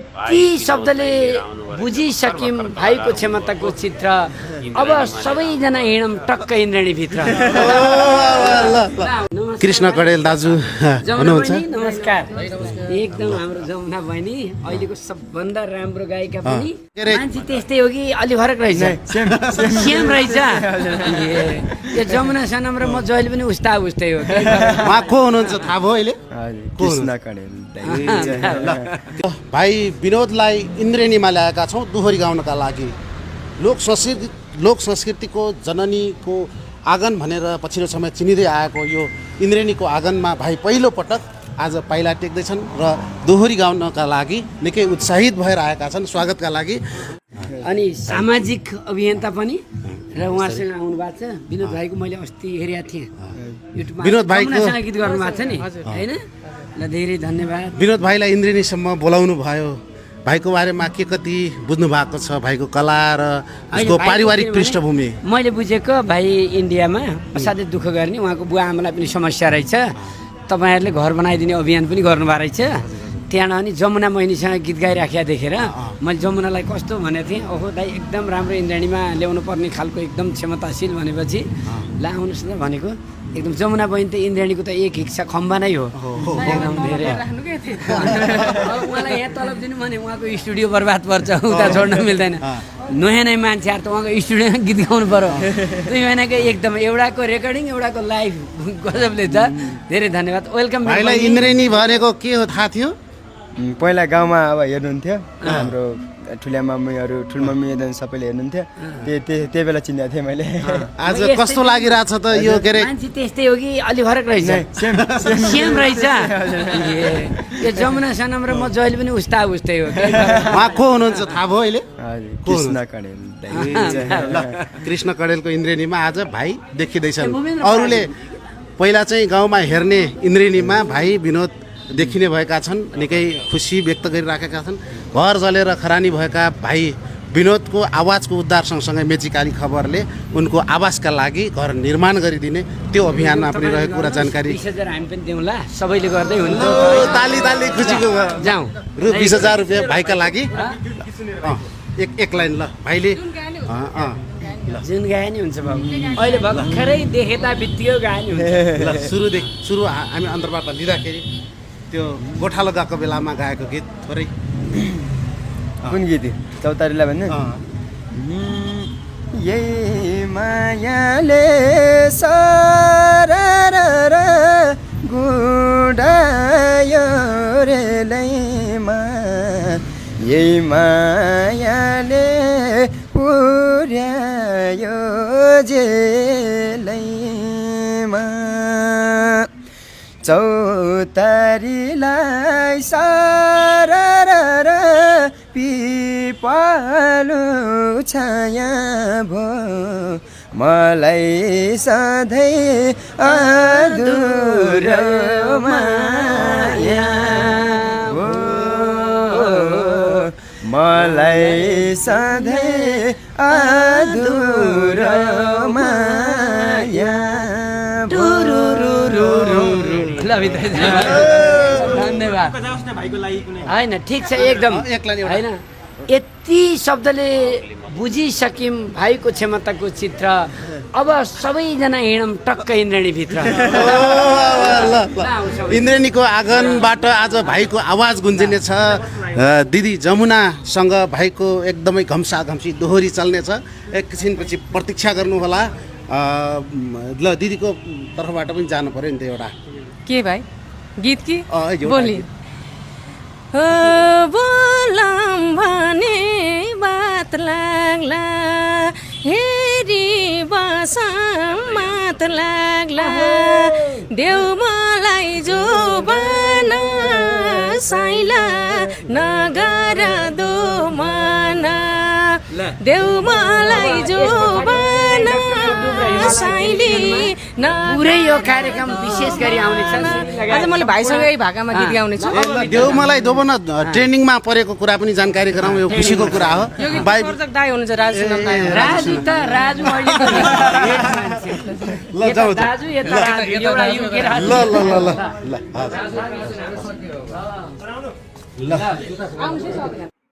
यति शब्दले बुझिसक्यौँ भाइको क्षमताको चित्र। अब सबैजना हिँडौँ टक्क इन्द्रेणीभित्र। कृष्ण कडेल दाजु हुनुहुन्छ? नमस्कार। एकदम हाम्रो जमुना बहिनी अहिलेको सबभन्दा राम्रो गायिका पनि। मान्छे त्यस्तै हो कि अलि फरक रहेछ? सेम रहेछ। यो जमुना सनम र म जहिले पनि उस्तै हो। उहाँ को हुनुहुन्छ थाहा भयो अहिले? कृष्ण कडेल भाइ विनोदलाई इन्द्रेणीमा ल्याएका छौँ दोहोरी गाउनका लागि। लोक संस्कृतिको जननीको आँगन भनेर पछिल्लो समय चिनिँदै आएको यो इन्द्रेणीको आँगनमा भाइ पहिलो पटक आज पाइला टेक्दैछन् र दोहोरी गाउनका लागि निकै उत्साहित भएर आएका छन् स्वागतका लागि। अनि सामाजिक अभियन्ता पनि र उहाँसँग आउनु भएको छ विनोद भाइको। मैले अस्ति हेरेको थिएँ युट्युबमा। विनोद भाइको गीत गर्नु भएको छ नि होइन? ल धेरै धन्यवाद। विनोद भाइलाई इन्द्रेणीसम्म बोलाउनु भयो। भाइको बारेमा के कति बुझ्नु भएको छ? भाइको कला र उसको पारिवारिक पृष्ठभूमि। मैले बुझेको भाइ इन्डियामा असाध्यै दुःख गर्ने, उहाँको बुवा आमालाई पनि समस्या रहेछ। तपाईँहरूले घर बनाइदिने अभियान पनि गर्नुभएको रहेछ। त्यहाँ अनि जमुना बहिनीसँग गीत गाइराखेका देखेर मैले जमुनालाई कस्तो भनेको थिएँ, ओहो दाइ एकदम राम्रो इन्द्रेणीमा ल्याउनु पर्ने खालको एकदम क्षमताशील भनेपछि ला आउनुहोस् न भनेको। एकदम जमुना बहिनी त इन्द्रेणीको त एक हिस्सा खम्बा नै हो। एकदम धेरै उहाँलाई यहाँ तलब दिनु भने उहाँको स्टुडियो बर्बाद पर्छ, उता छोड्न मिल्दैन। नयाँ नयाँ मान्छेहरू त उहाँको स्टुडियोमा गीत गाउनु पर्यो। दुई महिनाको एकदम एउटाको रेकर्डिङ एउटाको लाइभ गजबले छ। धेरै धन्यवाद। वेलकम। भाइलाई इन्द्रेणी भनेको के हो थाहा थियो? पहिला गाउँमा अब हेर्नुहुन्थ्यो हाम्रो ठुला मम्मीहरू ठुलो मम्मी सबैले हेर्नुहुन्थ्यो। त्यही बेला चिनेको थिएँ मैले। आज कस्तो लागिरहेछ त यो? के अरे मान्छे त्यस्तै हो कि अलि फरक रहेछ? सेम रहेछ। यो जमुना सनम र म जहिले पनि उस्तै हो। उहाँ को हुनुहुन्छ थाहा भयो अहिले? कृष्ण कडेल कृष्ण कडेलको इन्द्रेणीमा आज भाइ देखिँदैछन्। अरूले पहिला चाहिँ गाउँमा हेर्ने इन्द्रेणीमा भाइ विनोद देखिने भएका छन्। निकै खुसी व्यक्त गरिराखेका छन्। घर जलेर खरानी भएका भाइ विनोदको आवाजको उद्धार सँगसँगै मेचिकाली खबरले उनको आवाजका लागि घर निर्माण गरिदिने त्यो अभियानमा पनि रहेको कुरा जानकारी। 20,000 हामी पनि दिउँला, सबैले गर्दै हुन्छ। ताली ताली खुसीको जाउँ। रु 20,000 रुपियाँ भाइका लागि। एक लाइन ल भाइले जुन गाए नि हुन्छ बाबु। अहिले भर्खरै देखेता बित्तिकै गाए नि हुन्छ। ल सुरु हामी अन्तर्वार्ता लिँदाखेरि त्यो गोठालो गएको बेलामा गाएको गीत थोरै। कुन गीत? चौतारीलाई भन्ने। यही मायाले सरर गुडायो रे लैमा, यही मायाले पुर्यायो जेलैमा, चौतारीलाई सरर पिपालु छाया भो, मलाई सधैँ अधुरो माया भो, मलाई सधैँ अधुरो माया भो। धन्यवाद। होइन ठिक छ एकदम होइन। यति शब्दले बुझिसक्यौँ भाइको क्षमताको चित्र। अब सबैजना हिँडौँ टक्क इन्द्रेणीभित्र। इन्द्रेणीको आँगनबाट आज भाइको आवाज गुन्जिनेछ। दिदी जमुनासँग भाइको एकदमै घम्सा घम्सी दोहोरी चल्नेछ। एकछिनपछि प्रतीक्षा गर्नुहोला। ल दिदीको तर्फबाट पनि जानु पर्यो नि त एउटा के भाइ गीत कि बोली हो बोलम भने बात लाग्ला, हेरी बसम मात लाग्ला, देऊ मलाई जो बना साइला नगर दो मना, देऊ मलाई जो बना साइली पुरै यो कार्यक्रम विशेष गरी आउने छ। आज मैले भाइसँगै भाकामा गीत गाउने छु। देऊ मलाई दोबन ट्रेनिङमा परेको कुरा पनि जानकारी गराउँ, यो खुसीको कुरा हो। भाइ प्रजक दाइ हुनुहुन्छ राजु सुनम दाइ। राजु त राजु अहिले ल जाऊ दाजु यता एउटा युके राजु। ल ल ल ल ल ल